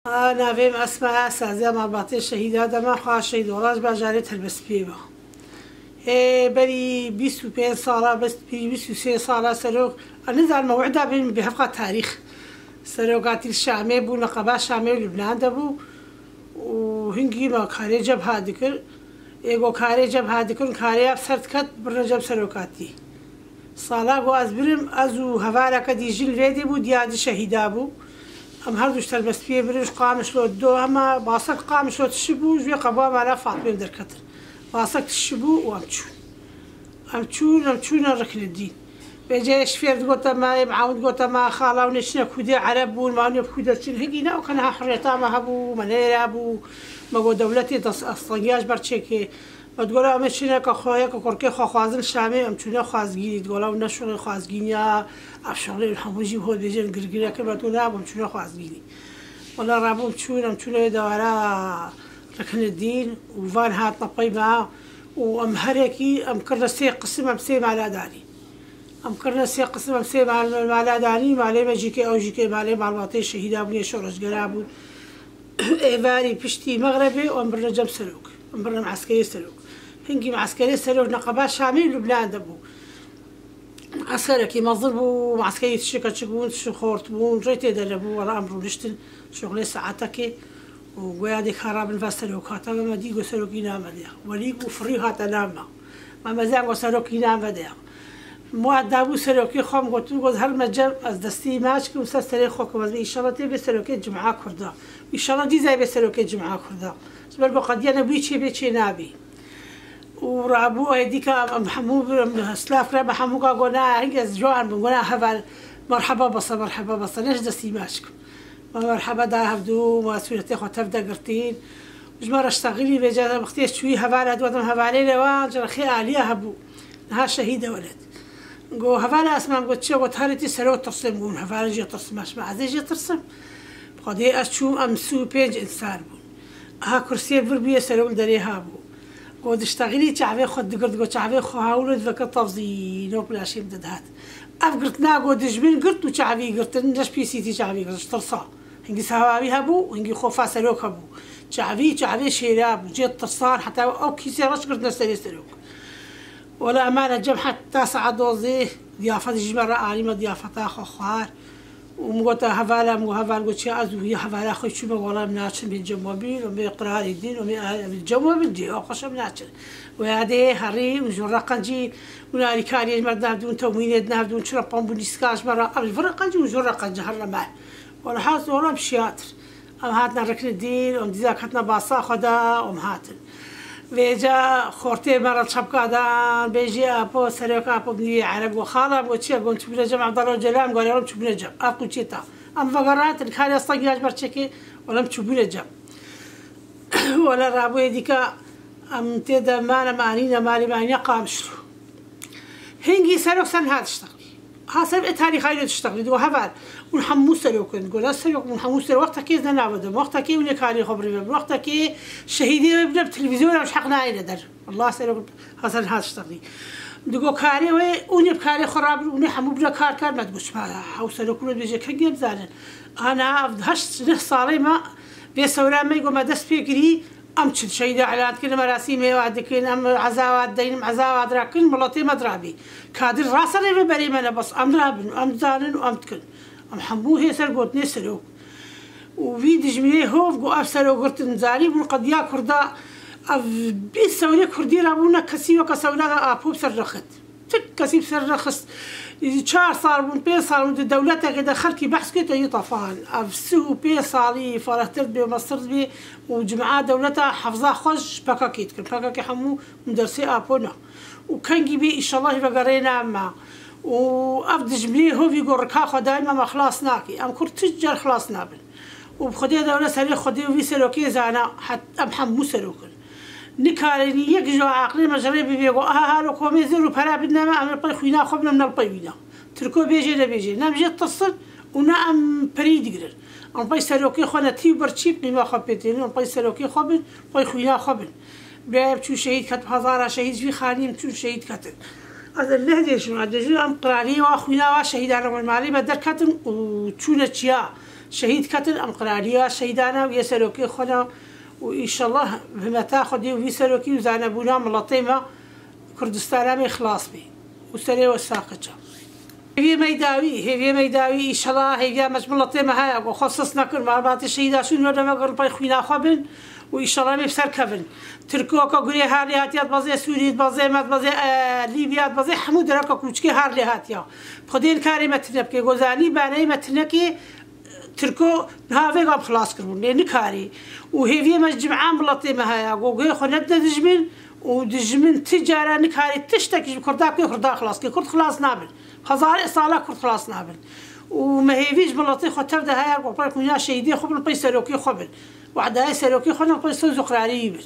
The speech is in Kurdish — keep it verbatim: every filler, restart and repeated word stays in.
Navê min Esma ye, saziya malbatê şehîda dema xwe şehîd Oraj bajarê Telbespiyê be. Ê, berî bîst û pênc sala, bîst û sê sala serok, ez nizanim wehda bin bi hevqa tarîx. Serokatî li Şamê bû, neqeba Şamê û Lubnan de bû û hingî me karê cebha dikir. Ê go karê cebha dikirin, karê ya ser diket, birine cem serokatî. Sala ku ez birim, ez û hevaleke dî jin vê dê bû, diya dî şehîda bû. Em her du ji Telbespiyê birin, ji Qamişlo do, hema basek Qamişlo tişi bû, ji wê qebuwa mala Fatmê derketin. Basek tişi bû û em çûn. Em çûn, em çûne Riknedîn. Vêceyê şifêr digote me, ê miawin digote me, xala hûn ê çine kûdê ereb bûn, me hûn ê bi kûde çin. Hingî ne, o ke niha hurriyeta me hebû, me neyra bû, me got dewletê dest, astengiya ji ber çêkê. Me digot, em ê çine ke xwe, yeke kurkê xwe xwazin Şamê, em çûne xwazgînî. Digot, ew ne şuxlê xwazgîniya, ev şuxlê hemû jî hol bêjin girgireke, me digot, na, em çûne xwazgînî. Wela rabûn çûn, em çûne dewara Riknedîn û van hatine pey me û em herekî, em kirine sê qisim, em sê mala danî. Em kirine sê qisim, em sê mal-, mala danî, malê me jî ke ew jî ke malê malbatê şehîda bûn, yê şoreşgera bûn. Êvarî piştî mexrebê em birine cem serok. Em birine eskerê serok. Hingî eskerê serok neqeba Şamê û Lubnan de bû. Eskerekî mezin bû, eskerî tişika çik bûn, tişi xort bûn, rê tê de nebû, wela em rûniştin, şuxlê saetekê û goya dê ka rabin va serok hate, me dî got serokî name de. Welî û firî hate nav me. Me meziyan got serokî name de. Muad dabû serokê xwe, min got, min got, her me cem, ez destî maç kim, ser serê xwe kim, ez bê, înşallah tê bê serokê cima kurda. Înşallah dîzay bê serokê cima kurda. Ji ber ku qediya ne bûyî çê bê çê nabî. Û rabû ê dîka em hemû, em silav kira me hemû ka got, na, hingê ez ciwan bim, got, na, heval, merheba bese, merheba bese, ne ji destî maç kim. Me merheba da hevdû, me sûretê xwe tev de girtîn. Ji me re ştexilî vêca wextê çûyî hevala dû, hevalê lewan, ji rexê aliya hebû. Niha şehîd e weled. Go, hevala Esma, go, çi ye? Go, tarî tî serok tirsim bûn, hevala jê tirsim, ez, ez ê jê tirsim. Xwedê ez çûm, em sî û pênc însan bûn. Aha kursiyê vir bûye, serok li derê ha bû. Go, diştexilî çavê xwe digirt, go, çavê xwe hawlo diveke tevzî, nok bila şêm didihat. Ev girtina, go, dijmin girt û çavî girtin, ne ji pîsîtî çavî girt, ji tirsa. Hingî sehawî hebû, hingî xofa serok hebû. Çavî, çavê şêra bû, cê tirsan, heta ew kîsê reş girtine serê serok. Wela emane cem heta saet dozdeh, diyafet ji me re anî, me diyafeta xwe xwar. Û min gote hevala, min got, heval, got, çi ez û wî hevala xwe çûme, wela em naçin bê cem we bîn, em ê qirarê dîn, em ê cem we bin dê, ew xweş em naçin. Weya dê herî, û ji reqencî, û alîkariyê ji me re dinavdûn, temwînê dinavdûn, çira pambû nîska ji me re, ev ji vir reqencî û ji vir reqencî her re me. Wela has, wela em şiyatir. Em hatine Riknedîn, em dîza ketine basa xwe de, em hatin. Vêca xortê me re çepka dan, bêjî apo, serok apo, nîvê ereb got, xala, got, çi ye? Got, çûbûne cem Evdal Ocalan, got, em çûbûne cem. Ev qûçê ta. Em vegerandin, karê stengiya ji ber çekê, wela em çûbûne cem. Wela rabûyê dîka, em tê de man, em anîne malê me, anîne Qamişlo. Hingî serok ser niha diştexilî. Ha ser vê tarîxayê de diştexilî, digo heval. Hûn hemû serok in. Digo ne serok, hûn hemû serok. Wextekê ez ne navê de. Wextekê hûn ê karê xwe birî vebin. Wextekê şehîdê wê bine bi televîzyona ji heq nayêne der. Allah serok ha ser niha diştexilî. Digo karê wê, hûn ê bi karê xwe rabin, hûn ê hemû bine kar kar. Me digo çima hew serok hûn ê dibêje kengê bizanin. Ana ev heşt neh salê me vê sewra me go me dest pê kirî. Em çi şehîda îlan dikin, merasîmê wa dikin, em eza wa dideynin, em eza wa dirakin, miletê me dirabî. Kadir raserê vê berê me ne bes, em dirabin, em dizanin û em dikin. Em hemû hê ser gotinê serok. Û vî dijminê hov got ev serok girtin, zarî bûn qediya Kurda, ev bîst sewrê Kurdî rabûne kesî weke sewra Apo bi ser rexit. Tik kesî bi ser nexist. Çar sal bûn, pênc sal bûn di dewletekê de xelkî behs kê te yî tefan. Ev sih û pênc salî ferehtir dibê, mestir dibê û cima dewleta hefza xwe ji P K K dikin. P K K hemû medersê Apo ne. Û kengî bê, înşallah vegerê name. Û ev dijminê hovî go rika xwe daîma me xilas nake. Em Kurd tu car xilas nabin. Û bi Xwedê dewlet serê Xwedê û vî serokê zana, het-, em hemû serok in. Nikarin yek ji aqilê me ji rê bibê, go, aha, halo komê zir û pera bidine me, em li pey xwîna xwe bin, em ne li pey wîna. Tirko bêjê nebêjê, ne em jê tirsin û ne em perî digirin. Em pey serokê xwe ne tî û berçî qîma xwe pê tênin, em pey serokê xwe bin, pey xwîna xwe bin. Birayê biçû şehîd ket, hezara şehîd ji vî xaniyê biçûn şehîd ketin. Ez li Lehdê çûm, ez dibêjim, em qirariyê wa xwîna wa şehîdan re malê me derketin û çûne çiya. Şehîd ketin, em qirariya şehîdana û yê serokê xwe ne û înşallah bi himeta Xwedê û vî serokî û zanebûna miletê me Kurdistana me xilas bî û serê we saqiça. Hêviyê me dawî, hêviyê me dawî, înşallah hêviya me ji miletê me heye, ku xwe sis nekin, malbatê şehîda şûn we deme girin pey xwîna xwe bin û înşallah me bi ser kevin. Tirko ka gurê her lê hatiya dibezê Sûrî, dibezê me, dibezê, e, Lîbya, dibezê hemû dereka kûçikê her lê hatiya. Xwedê nikarê me tine bike, gozanî baneyê me tinekê, Tirko niha vêga bi xilas kiribûn, lê nikarî. Û hêviyê me ji cim'a miletê me heye, ku guhê xwe nedide dijmin û dijmin ti cara nikarî tiştekî ji Kurda, ku Kurda xilas ke. Kurd xilas nabin. Hezarê sala Kurd xilas nabin. Û me hêvî ji miletê xwe tev de heye, ku pey xwîna şehîdê xwe bin, pey serokê xwe bin. Wehdayê serokê xwe ne, pey soz û qirarî wî bin.